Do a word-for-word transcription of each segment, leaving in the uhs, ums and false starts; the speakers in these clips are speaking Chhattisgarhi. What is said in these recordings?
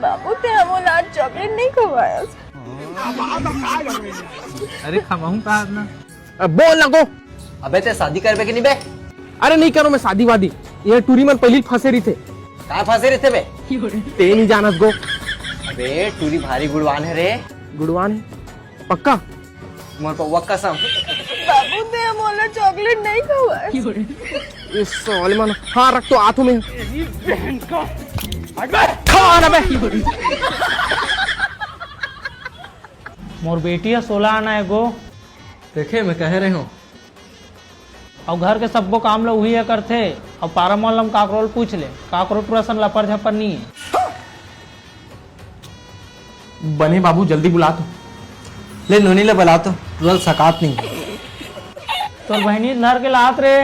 बाबू, ते हमन ला आज चॉकलेट नहीं खवायस। अरे, खवाहूं का ना। अब बोल ना गो। अबे, ते शादी करबे कि नहीं बे? अरे, नहीं करो मैं शादी वादी। ये टूरी मन पहली फंसे रही थे। कहाँ फंसे रही थे बे? ते नहीं जानस गो। अबे, टूरी भारी गुड़वान है रे। गुड़वान है? पक्का? मोर पौवा कसम। बाबू, ते हमन ला चॉकलेट नहीं खवायस। इस साले मन, हाँ, रख तो आथू में। खा ना बे। मोर बेटी ह सोलह आना है गो। देखे, मैं कहे रहे हूँ। अउ घर के सब्बो काम ल उही ह करथे। अउ पारा मोहल्ला म काकरो ल पूछ ले, काकरो टूरा सन लपर झपर नी हे। बने बाबू, जल्दी बुला तो। ले नोनी ले बुला तो, टूरा ल सकात नहीं। तोर बहिनी धर के लात रे।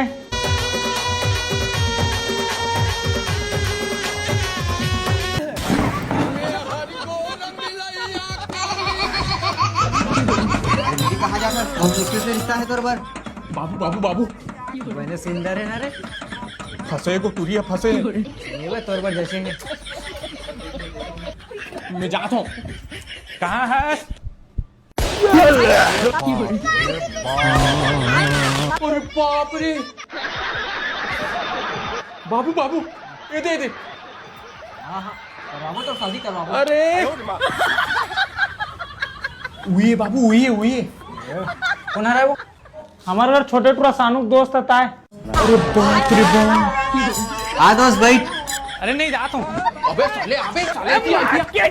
कहाँ जाता? बहुत मुश्किल से रिश्ता है तोर बर। बाबू, बाबू, बाबू। बने सुंदर है ना रे। फंसे को टूरी है, फंसे। ये वो तोर बर जैसे है। मैं जाता हूँ। कहाँ है? अरे बाप रे। बाबू, बाबू, ये दे, ये दे। हाँ, हाँ, करवाबो तो शादी करवाबो। अरे। उइए बाबू, उइए, उइए। कौन आ रहा है वो? हमारे घर छोटे टूरा सानू के दोस्त आता है। अरे बाप रे बाप। आ दोस्त, बैठ। अरे नहीं, जाता हूँ। अबे साले, अबे साले, तू आ क्या?